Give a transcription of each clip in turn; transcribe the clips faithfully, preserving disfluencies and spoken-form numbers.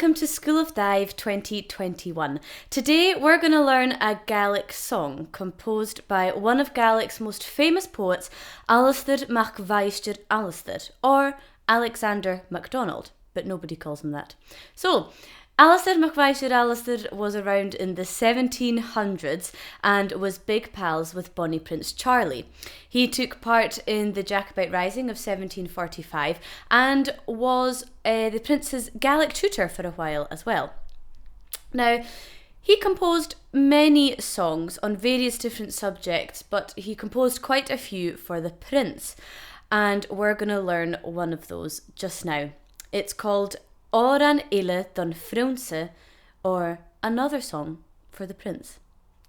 Welcome to School of Dive twenty twenty-one. Today we're going to learn a Gaelic song composed by one of Gaelic's most famous poets, Alasdair MacMhaighstir Alasdair, or Alexander MacDonald, but nobody calls him that. So, Alasdair MacMhaighstir Alasdair was around in the seventeen hundreds and was big pals with Bonnie Prince Charlie. He took part in the Jacobite Rising of seventeen forty-five and was, eh, the prince's Gaelic tutor for a while as well. Now, he composed many songs on various different subjects, but he composed quite a few for the prince, and we're going to learn one of those just now. It's called Òran Eile don Phrionnsa, or Another Song for the Prince.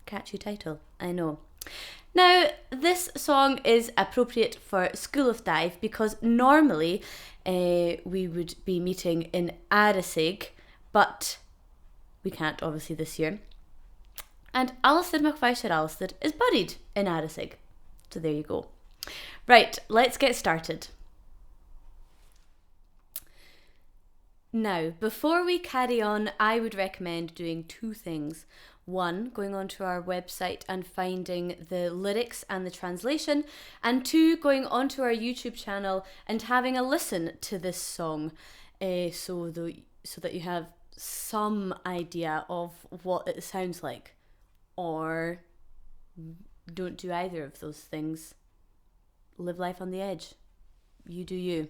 Catchy title, I know. Now, this song is appropriate for School of Dive because normally, eh, we would be meeting in Àrasaig, but we can't, obviously, this year. And Alasdair MacMhaighstir Alasdair is buried in Àrasaig. So there you go. Right, let's get started. Now, before we carry on, I would recommend doing two things. One, going onto our website and finding the lyrics and the translation, and two, going onto our YouTube channel and having a listen to this song, eh, so that, so that you have some idea of what it sounds like. Or don't do either of those things. Live life on the edge. You do you.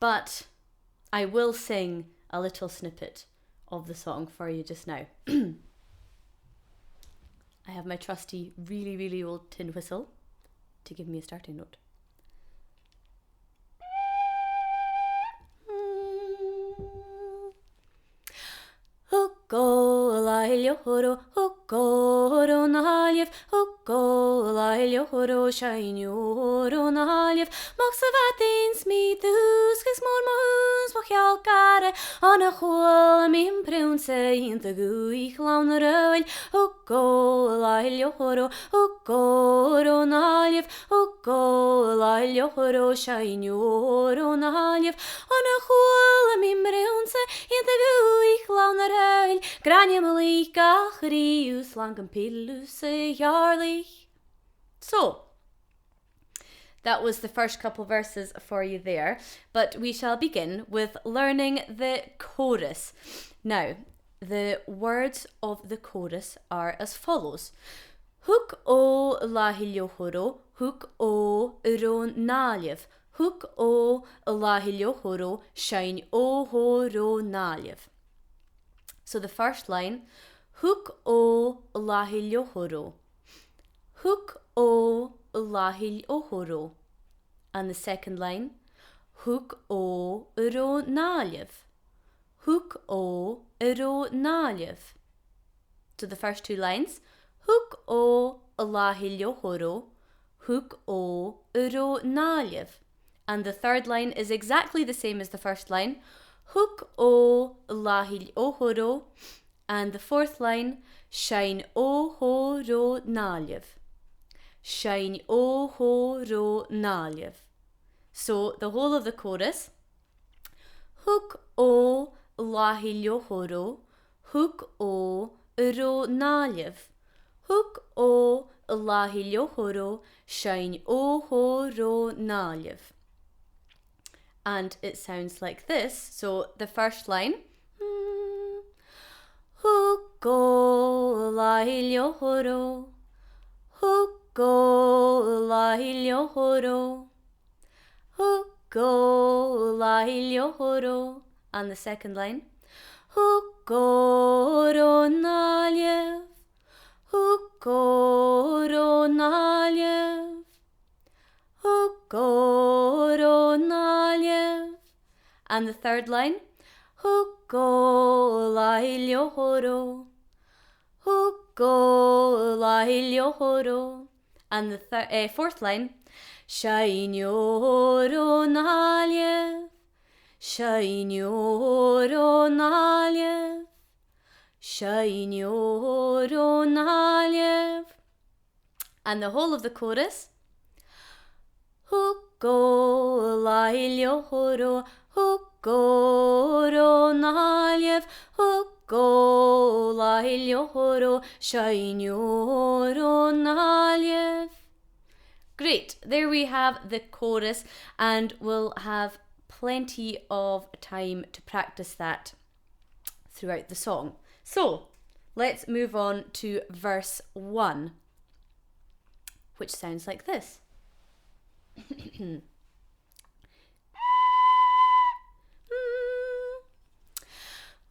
But I will sing a little snippet of the song for you just now. I have my trusty, really, really old tin whistle to give me a starting note. Thug ò a laighe leotha ro, thug ò ro na làimh, thug ò a laighe leotha ro, seinn ò ro na làimh. Moch sa mhadainn 's mi dubh 's mòr mo shunnd 's mo cheòl gàire, on a chuala mi am prionnsa a' dol a dh'Uibhist Ghleann na Raghnaill. Thug ò a laighe leotha ro, thug ò ro na làimh, thug ò a laighe leotha ro, seinn ò ro na làimh. On a chuala mi am prionnsa a' dol a dh'Uibhist Ghleann na Raghnaill, gràinim a' laoich gach rìgh, slang am pilleadh sa gheàrrlaich. So, that was the first couple verses for you there, but we shall begin with learning the chorus. Now, the words of the chorus are as follows. Thug ò a laighe leotha ro, thug ò ro na làimh. Thug ò a laighe leotha ro, seinn ò ro na làimh. So the first line, thug ò a laighe leotha ro. Thug ò a laighe leotha ro. And the second line, thug ò ro na làimh. Thug ò ro na làimh. So the first two lines, thug ò a laighe leotha ro, thug ò ro na làimh. And the third line is exactly the same as the first line. Thug ò a laighe leotha ro. And the fourth line, seinn ò ro na làimh. Seinn ò ro na làimh. So the whole of the chorus. Thug ò a laighe leotha ro, thug ò ro na làimh. Thug ò a laighe leotha ro, seinn ò ro na làimh. And it sounds like this. So the first line. Thug ò a laighe leotha ro, thug ò a laighe leotha ro. Thug ò a laighe leotha ro. And the second line. Thug ò ro na làimh. Thug ò ro na làimh. Thug ò ro na làimh. And the third line. Thug ò a laighe leotha ro. Thug ò a laighe leotha ro. And the thir-, eh, fourth line. Seinn ò ro na làimh. Seinn ò ro na làimh. Seinn ò ro na làimh. And the whole of the chorus. Thug ò a laighe leotha ro, thug Goro naliev, hu golailoro shainoro naliev. Great, there we have the chorus, and we'll have plenty of time to practice that throughout the song. So, let's move on to verse one, which sounds like this.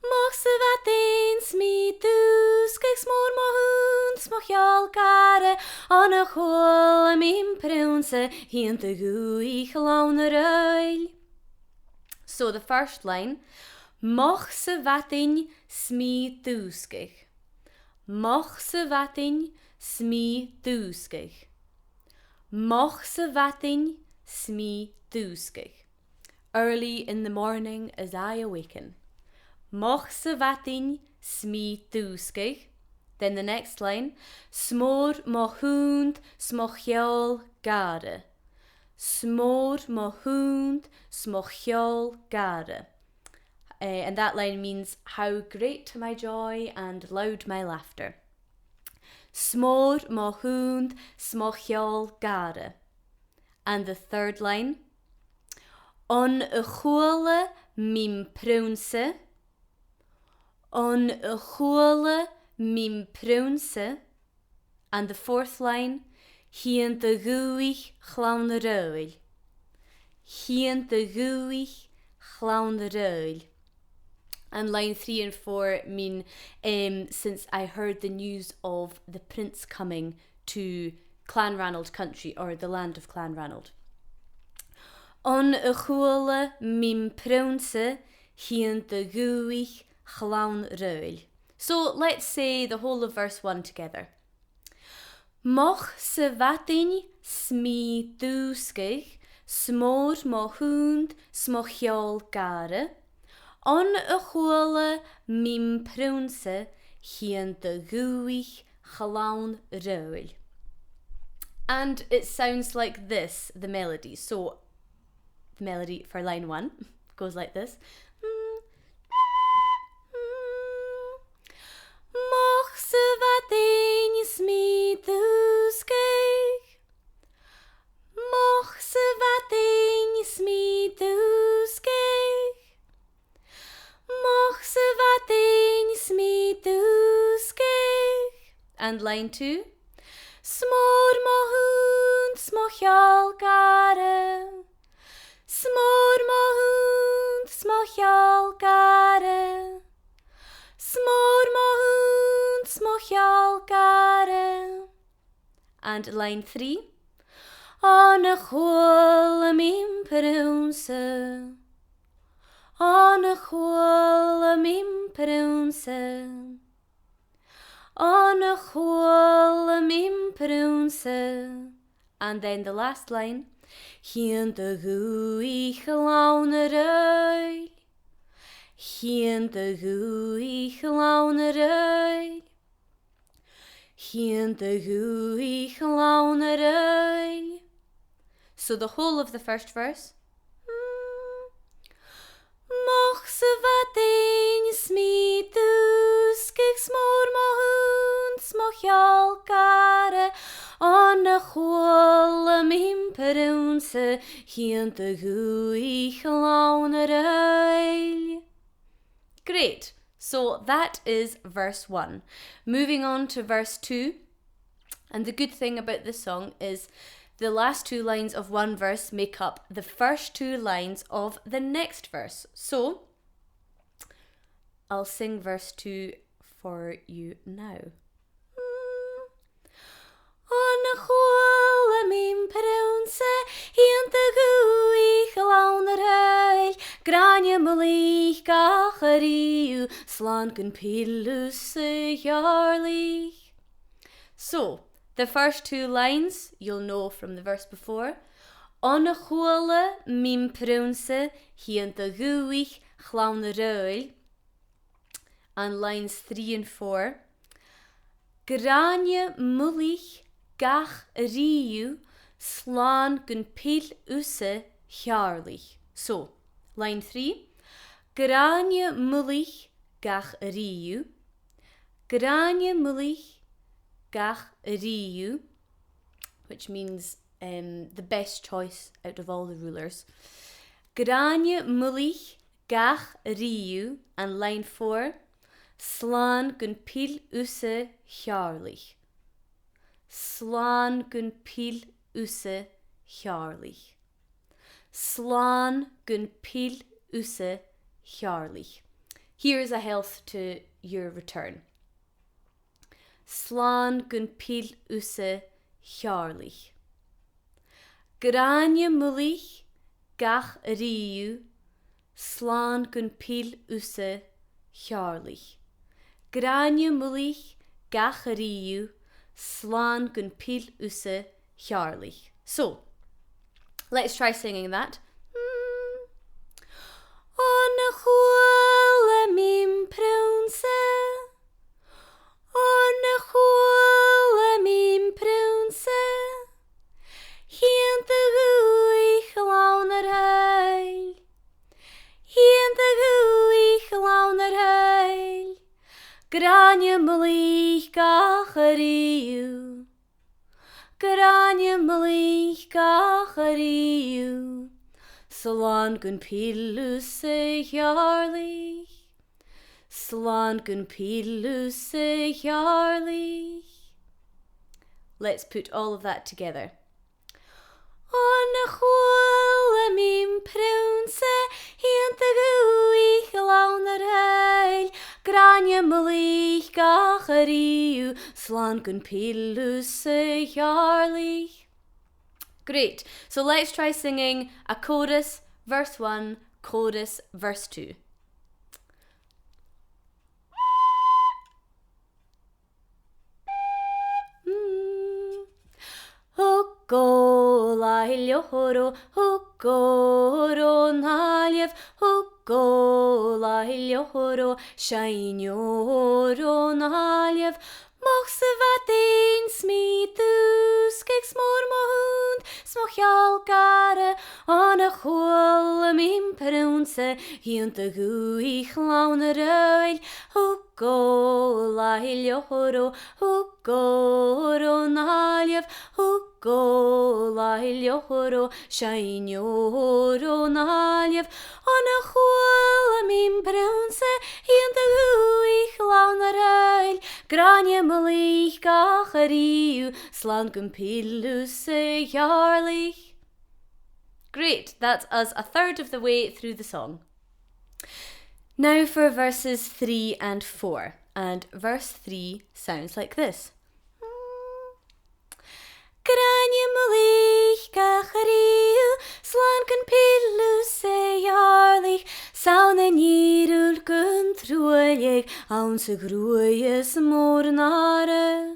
Moch sa mhadainn 's mi dùsgadh, 's mòr mo shunnd 's mo cheòl gàire, on a' chuala mi am prionnsa, thighinn do dh'fhuireach a' chlann a' ruith. So the first line, moch sa mhadainn 's mi dùsgadh. Moch sa mhadainn 's mi dùsgadh. Moch sa mhadainn 's mi dùsgadh. Early in the morning as I awaken. Moch sa mhadainn 's mi dùsgadh. Then the next line, 's mòr mo shunnd 's mo cheòl gàire. 'S mòr mo shunnd 's mo cheòl gàire. Eh, and that line means, "How great my joy and loud my laughter." 'S mòr mo shunnd 's mo cheòl gàire. And the third line, on a' chuala mi am prionnsa, on a' chuala mi am prionnsa. And the fourth line, thighinn do dh'fhuireach a' chlann a' ruith. Thighinn do dh'fhuireach a' chlann a' ruith. And line three and four mean, um, since I heard the news of the prince coming to Clanranald country, or the land of Clanranald. On a' chuala mi am prionnsa, thighinn do dh'fhuireach a' chlann a' ruith. So let's say the whole of verse one together. Moch sa mhadainn 's mi dùsgadh, 's mòr mo shunnd 's mo cheòl gàire, on a' chuala mi am prionnsa, thighinn do dh'fhuireach a' chlann a' ruith. And it sounds like this, the melody. So, the melody for line one goes like this. Moch sa mhadainn 's mi dùsgadh. Moch sa mhadainn 's mi dùsgadh. Moch sa mhadainn 's mi dùsgadh. And line two. 'S mòr mo shunnd 's mo cheòl gàire. 'S mòr mo shunnd 's mo cheòl gàire. 'S mòr mo shunnd 's mo cheòl gàire. And line three. On a' chuala mi am prionnsa. On a' chuala mi am prionnsa. On a' chuala mi am prionnsa. And then the last line. Thighinn do dh'fhuireach a' chlann a' ruith. Thighinn do dh'fhuireach a' chlann a' ruith. Thighinn do dh'fhuireach a' chlann a' ruith. So the whole of the first verse. Moch sa mhadainn 's mi dùsgadh, 's mòr mo shunnd 's mo cheòl gàire, on a' chuala mi am prionnsa, thighinn do dh'fhuireach a' chlann a' ruith. Great. So that is verse one. Moving on to verse two. And the good thing about this song is the last two lines of one verse make up the first two lines of the next verse. So, I'll sing verse two for you now. On a' chuala mi am prionnsa, thighinn do dh'fhuireach a' chlann a' ruith, gràinne muilich gach a' ruith thu, slàn gun pill thusa a Theàrlaich. So, the first two lines you'll know from the verse before. On a' chuala mi am prionnsa, thighinn do dh'fhuireach a' chlann a' ruith. And lines three and four. Gràinne muilich gach a' ruith thu, slàn gun pill thusa a Theàrlaich. So, line three. Gràinne mullaich gach riutha. Gràinne mullaich gach riutha, which means, um, the best choice out of all the rulers. Gràinne mullaich gach riutha, and line four, slàn gun pill thusa, a Theàrlaich. Slàn gun pill thusa, a Theàrlaich. Slàn gun pill thusa, a Theàrlaich. Here's a health to your return. Slàn gun pill thusa, a Theàrlaich. Gràinne mullaich gach riutha, slàn gun pill thusa, a Theàrlaich. Gràinne mullaich gach riutha, slàn gun pill thusa, a Theàrlaich. So, let's try singing that. Mm. An cuala mi am prionnsa, an cuala mi am prionnsa, thionndadh e a' chlann air thoil, thionndadh e a' chlann air thoil, gràinne mullaich gach riutha. Gràinne mullaich gach riutha, slàn gun pill thusa, a Theàrlaich. Slàn gun pill thusa, a Theàrlaich. Let's put all of that together. An cuala mi am prionnsa, thionndadh e a' chlann air thoil, gràinne mullaich gach riutha, slàn gun pill thusa, a Theàrlaich. Great. So let's try singing a chorus, verse one, chorus, verse two. Mm. Thug Gollaich leabhar dhomh, thug Gollaich leabhar dhomh, thug Gollaich leabhar dhomh, seinn leabhar dhomh, mo chas a' mhadainn, 's mi dùsgadh, 's mòr mo shunnd, 's mo cheòl gàire, an cuala mi am prionnsa, thionndadh e a' chlann air thoil, thug Gollaich leabhar dhomh, thug Gollaich leabhar dhomh, thug Gollaich leabhar dhomh, seinn leabhar dhomh, an cuala mi am prionnsa, thionndadh e a' chlann air thoil, gràinne mullaich gach riutha, slàn gun pill thusa, a Theàrlaich. Great, that's us a third of the way through the song. Now for verses three and four, and verse three sounds like this. Gràinne mullaich gach riutha, slàn gun pill thusa, a Theàrlaich, 's ann an ìre gun truailleadh, anns a' ghruaidh as mòr an àirde.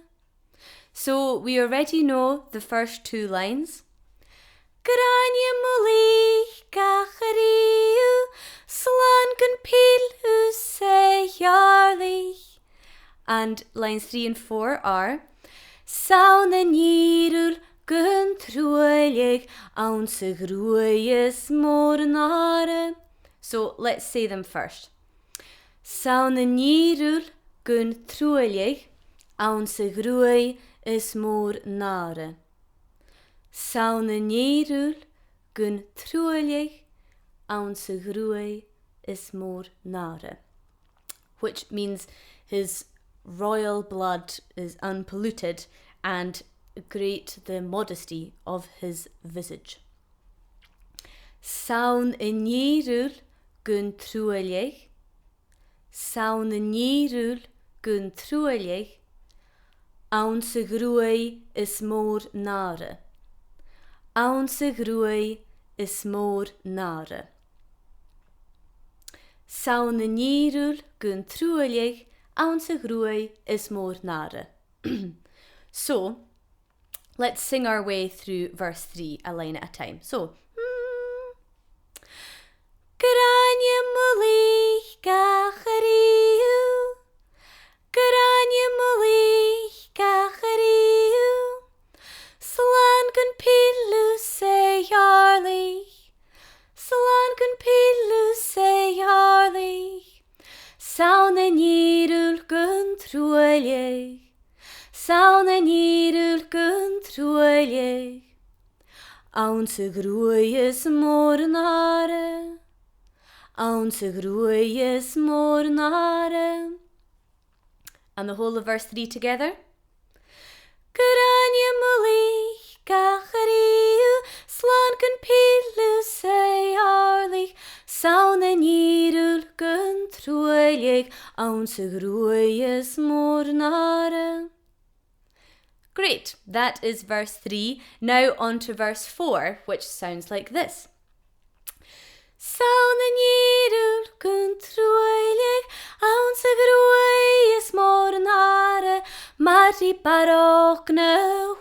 So we already know the first two lines. Gràinne mullaich gach riutha, slàn gun pill thusa, a Theàrlaich. And lines three and four are, 's ann an ìre gun truailleadh, anns a' ghruaidh as mòr an àirde. So let's say them first. 'S ann an ìre gun truailleadh, anns a' ghruaidh as mòr an àirde. 'S ann an ìre gun truailleadh, anns a' ghruaidh as mòr an àirde. Which means his royal blood is unpolluted and great the modesty of his visage. 'S ann an ìre gun truailleadh, 's ann an ìre gun truailleadh, anns a' ghruaidh as mòr an àirde. Anns a' ghruaidh as mòr an àirde. 'S ann an ìre gun truailleadh, anns a' ghruaidh as mòr an àirde. So, let's sing our way through verse three, a line at a time. So, mm, gràinne mullaich gach riutha, gràinne mullaich gach riutha, slàn gun pill thusa, a Theàrlaich, slàn gun pill thusa, a Theàrlaich. truailleadh, 's ann an ìreal gun truailleadh, anns a' ghruaidh as mòr an àire, anns a' ghruaidh as mòr an àire. And the whole of verse three together. Grèine mo lìog, a chridhe, slàn gun pilleadh 's a thàrlaich, 's ann an ìreal gun truailleadh, anns a' ghruaidh as mòr an àire. Great, that is verse three. Now on to verse four, which sounds like this. 'S ann an ìreal gun truailleadh, anns a' ghruaidh as mòr an àire, mar ri barrachd na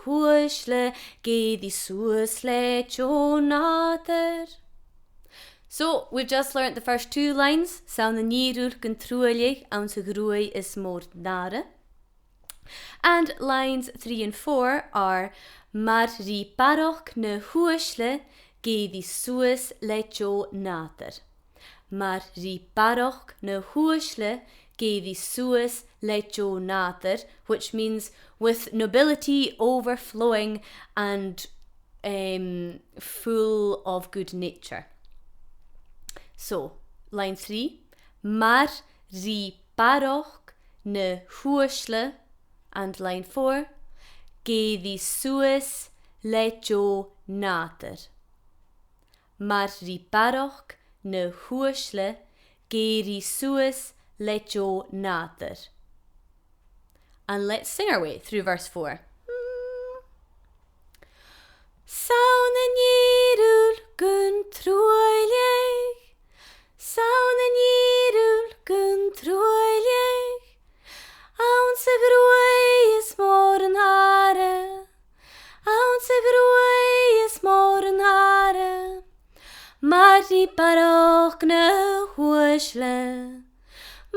h-uaisle, gèillidh suas le deagh nàdar. So, we've just learnt the first two lines, 's ann an ìreal gun truailleadh, anns a' ghruaidh as mòr an àire. And lines three and four are, mar ri barrachd na h-uaisle, gèillidh suas le deagh nàdar. Mar ri barrachd na h-uaisle, gèillidh suas le deagh nàdar, which means with nobility overflowing and, um, full of good nature. So, line three, mar ri barrachd na h-uaisle, and line four, gèillidh suas le deagh nàdar. Mar ri barrachd na h-uaisle, gèillidh suas le deagh nàdar. And let's sing our way through verse four. 'S ann an ìreal gun truailleadh, 's ann an ìreal gun truailleadh, anns a' ghruaidh as mòr an àire, anns a' ghruaidh as mòr an àire, mar ri barrachd na h-uaisle,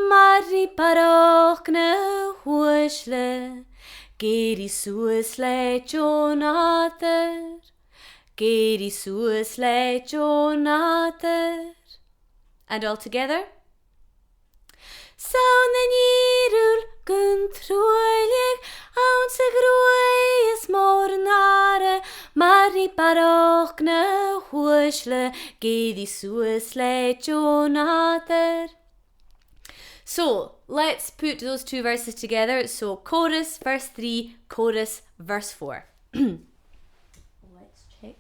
mar ri barrachd na h-uaisle, gèillidh suas le deagh nàdar, gèillidh suas le deagh nàdar. And all together. 'S ann an ìreal gun truailleadh, anns a' ghruaidh as mòr an àire, mar ri barrachd na h-uaisle, gèillidh suas le deagh nàdar. So, let's put those two verses together. So, chorus, verse three, chorus, verse four. Let's check.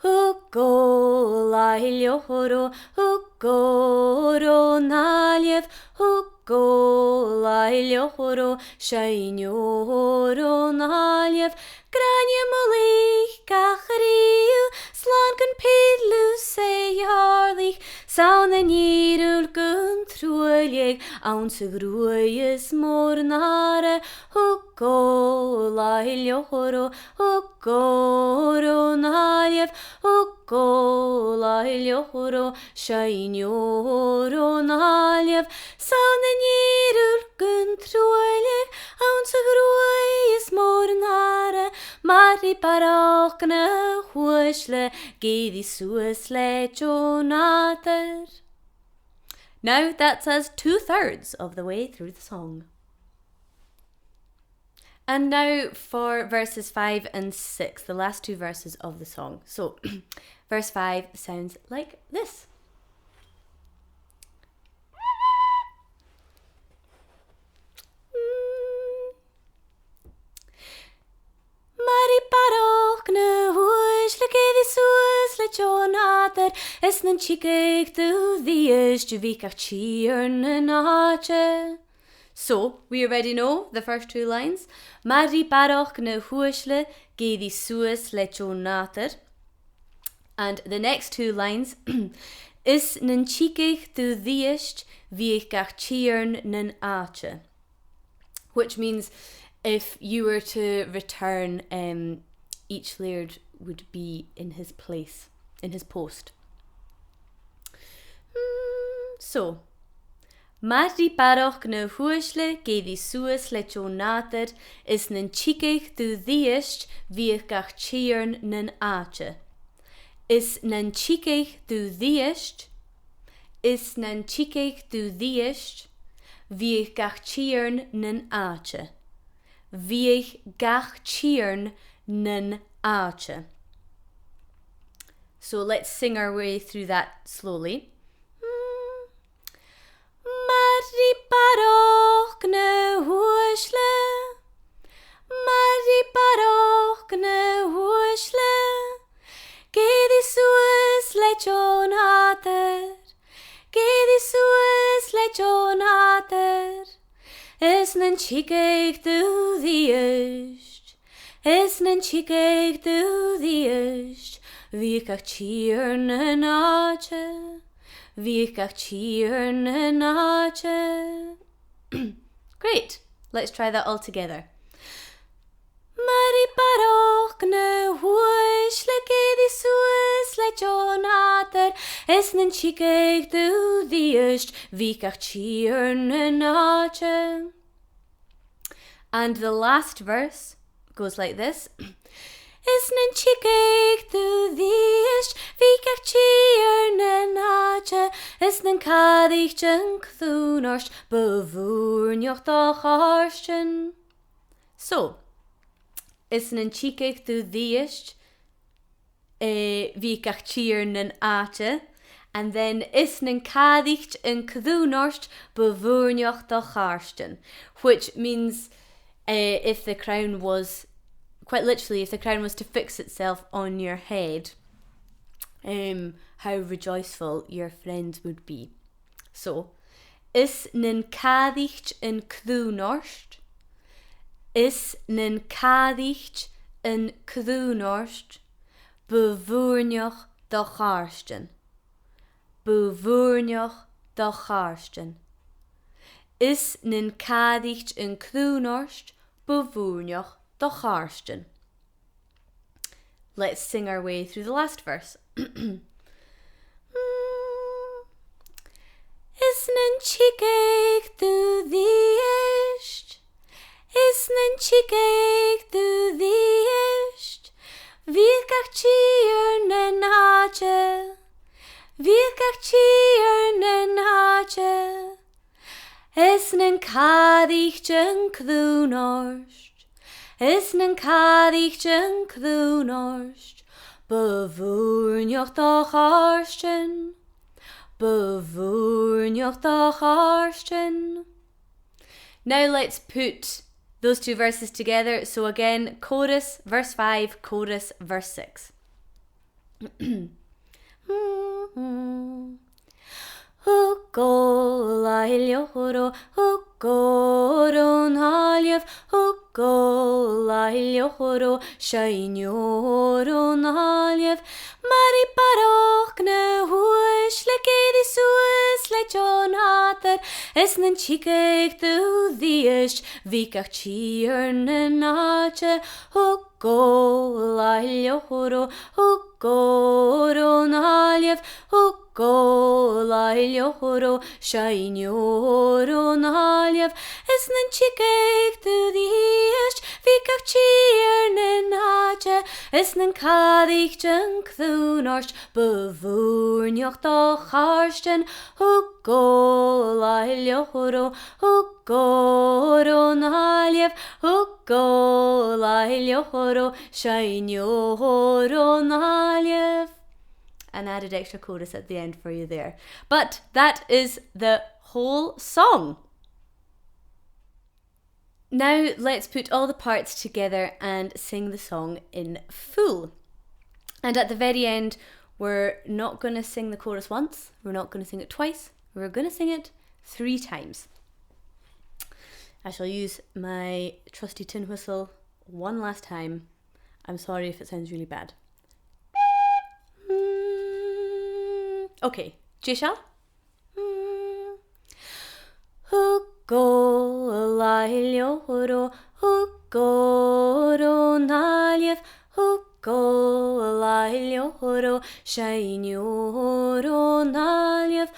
Thug Gollain leotha ro, thug Gollain ro na leughadh, thug Gollain leotha ro, seinn ro na leughadh, grèine mo lìog, a chridhe, slàn gun pilleadh 's a thàrlaich, 's ann an ìreal gun truailleadh, anns a' ghruaidh as mòr an àire, thug Gollain leotha ro, thug Gollain ro na leughadh, thug Gollain leotha ro, seinn ro na leughadh, 's ann an ìreal gun truailleadh, anns a' ghruaidh as mòr an àire, mar ri barrachd na h-uaisle, gèillidh suas le deagh nàdar. Now that's us two-thirds of the way through the song. And now for verses five and six, the last two verses of the song. So, verse five sounds like this. Mar ri barrachd na h-uaisle, gèillidh suas le deagh nàdar, is nan tigeadh tu dhi-fhaoist, bhiodh gach tìr nan àite. So, we already know the first two lines. Mar ri barrachd na h-uaisle, gèillidh suas le deagh nàdar. And the next two lines, is nan tigeadh tu dhi-fhaoist, bhiodh gach tìr nan àite. Which means if you were to return, um, each laird would be in his place, in his post. Mm, so, mar ri barrachd na h-uaisle, gèillidh suas le deagh nàdar, is nan tigeadh tu dhi-fhaoist, bhiodh gach tìr nan àite. Is nan tigeadh tu dhi-fhaoist, is nan tigeadh tu dhithis, bhiodh gach tìgearna nan àite. Bhiodh gach tìgearna nan àite. So let's sing our way through that slowly. Mairidh barrachd na h-uaisle, mairidh barrachd na h-uaisle, gèidhidh suas leis an nàdar, gèidhidh suas leis an nàdar, is nan tigeadh tu dhithis, is nan tigeadh tu dhithis, bhiodh gach tìgearna nan àite, bhiodh gach tìgearna nan àite. Great. Let's try that all together. Mairidh barrachd na h-uaisle, gèidhidh suas leis an nàdar, is nan tigeadh tu dhithis, bhiodh gach tìgearna nan àite. And the last verse goes like this. Is nan tigeadh tu dhithis, bhiodh gach tìgearna nan àite, is nan càraich an cruthaineart, bu mhùirneach do chàirdean. So, is nan tigeadh tu dhithis, eh, bhiodh gach tìgearna nan àite, and then is nan càraich an cruthaineart, bu mhùirneach do chàirdean, which means, eh, if the crown was, quite literally, if the crown was to fix itself on your head, um, how rejoiceful your friends would be. So, is nan càraich an cruthaineart, is nan càraich an cruthaineart, bu mhùirneach do chàirdean, bu mhùirneach do chàirdean. Is nan càraich an cruthaineart, bu mhùirneach do chàirdean. Let's sing our way through the last verse. Mm. Is nan tigeadh tu dhithis, is nan tigeadh tu dhithis, bhiodh gach tìgearna nan àite, bhiodh gach tìgearna nan àite. Is nan càraich an cruthaineart, is nan càraich an cruthaineart, bu mhùirneach do chàirdean, bu mhùirneach do chàirdean. Now let's put those two verses together. So again, chorus, verse five, chorus, verse six. Thug Gollain leabhar, thug Gollain an t-Ailbh, thug Gollain leabhar, seinn leabhar an t-Ailbh. Mairidh barrachd na h-uaisle, gèidhidh suas leis an nàdar, is nan tigeadh tu dhithis, bhiodh gach tìgearna nan àite. Thug Gollain leabhar, thug Gollain an t-Ailbh, thug Gollain leabhar, seinn leabhar an t-Ailbh. Is nan tigeadh tu dhithis, bhiodh gach tìgearna nan àite, is nan càraich an cruthaineart, bu mhùirneach do chàirdean. Thug Gollain leabhar, thug Gollain an t-Ailbh, thug Gollain leabhar, seinn leabhar an t-Ailbh. And added extra chorus at the end for you there. But that is the whole song. Now let's put all the parts together and sing the song in full. And at the very end, we're not gonna sing the chorus once, we're not gonna sing it twice, we're gonna sing it three times. I shall use my trusty tin whistle one last time. I'm sorry if it sounds really bad. Mm, okay, deiseil? Mm. Thug Gollain leabhar, thug Gollain an t-Ailbh, thug Gollain leabhar, seinn leabhar an t-Ailbh.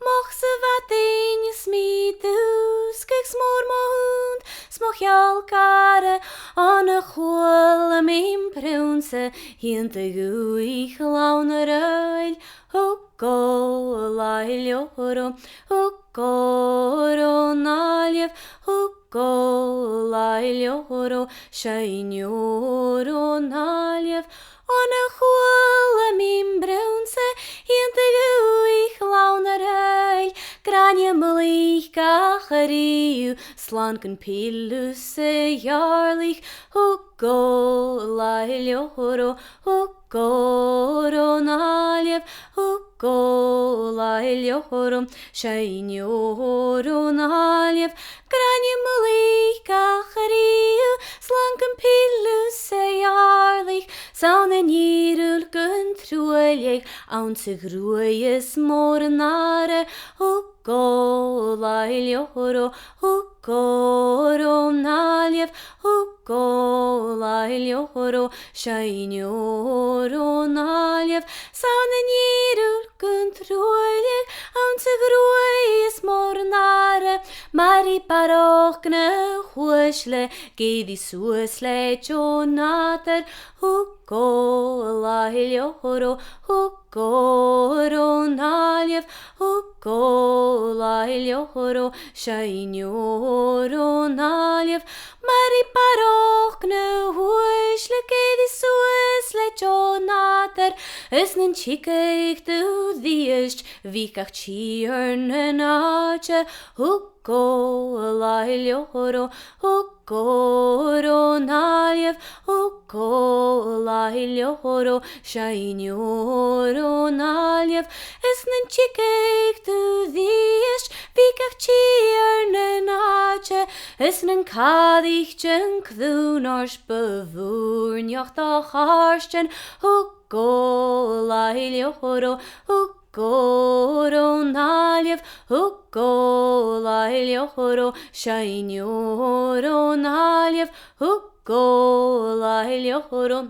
Moch sa mhadainn 's mi dùsgadh 's mòr mo shunnd 's mo cheòl gàire, on a chuala mi am prionnsa, thìonaid a' ghaoth chlann a rèil, thug Gòlàil leotha ro, thug Gòlàil leotha ro, thug Gòlàil leotha ro, seinn leotha ro, Gòlàil leotha ro, on a chuala mi am prionnsa, thìonaid a' ghaoth chlann a rèil, gràinne mo laoich gach a' riaghladh, slàn gun pilleadh 's a' gheàrrlaich, thug Gòlàil leotha ro, thug Gòlàil ro, Gòlàil leotha ro, thug Gòlàil leotha ro, seinn leotha ro, Gòlàil leotha ro, gràinne mo laoich gach a' riaghladh, slàn gun pilleadh 's a' gheàrrlaich, 's ann an ìreal gun truailleadh, anns a' ghruaidheas mòr an àraidh, thug Gòlàil leotha ro, thug Gòlàil ro, Gòlàil leotha ro, thug Gòlàil leotha ro, seinn leotha ro, Gòlàil leotha ro, 's ann an ìreal gun truailleadh, anns a' ghruaidheas mòr an àraidh, mar i barrachd na h-uaisle, ag èirigh suas le deagh nàdar, thug Gòlàil leotha ro, thug Gòlàil ro, Gòlàil leotha ro, thug Gòlàil leotha ro, seinn leotha ro, Gòlàil leotha ro, mar i barrachd na h-uaisle, ag èirigh suas le deagh nàdar, is nan tigeadh tu a-rithist, bhiodh gach tìr nan àite, thug Gòlàil leotha ro, thug Gòlàil ro, Gòlàil leotha ro, thug Gòlàil leotha ro, seinn leotha ro, Gòlàil leotha ro, is nan tigeadh tu a-rithist, bhiodh gach tìr nan àite, is nan càraich den chrùn ort, bu mhùirneach do chàirdean, thug Gòlàil leotha ro, thug Gòlàil ro, Gòlàil leotha ro, thug Gòlàil leotha ro, seinn leotha ro, Gòlàil leotha ro, thug Gòlàil leotha ro,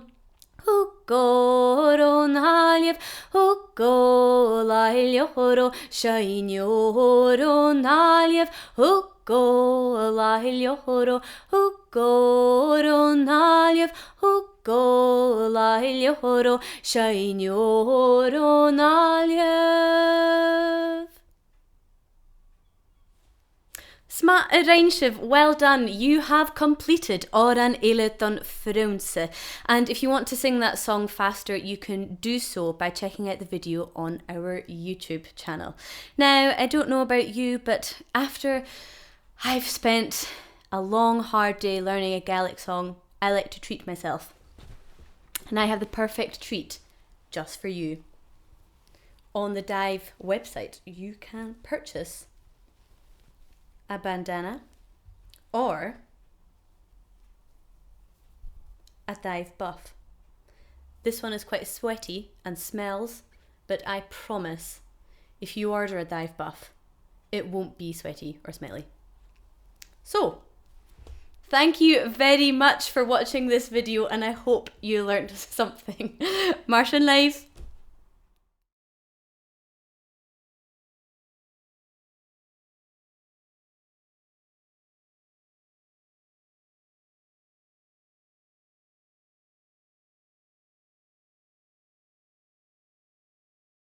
thug Gòlàil leotha ro, thug Gòlàil leotha ro, seinn leotha ro, Gòlàil leotha ro, thug Gòlàil leotha ro, thug Gòlàil leotha ro, thug Gòlàil leotha ro, seinn leotha ro, Gòlàil leotha ro. 'S math a rinn sibh, well done. You have completed Òran Eile don Phrionnsa. And if you want to sing that song faster, you can do so by checking out the video on our YouTube channel. Now, I don't know about you, but after I've spent a long, hard day learning a Gaelic song, I like to treat myself. And I have the perfect treat just for you. On the Dive website, you can purchase a bandana or a dive buff. This one is quite sweaty and smells, but I promise, if you order a dive buff, it won't be sweaty or smelly. So, thank you very much for watching this video, and I hope you learned something. Mar sin leibh.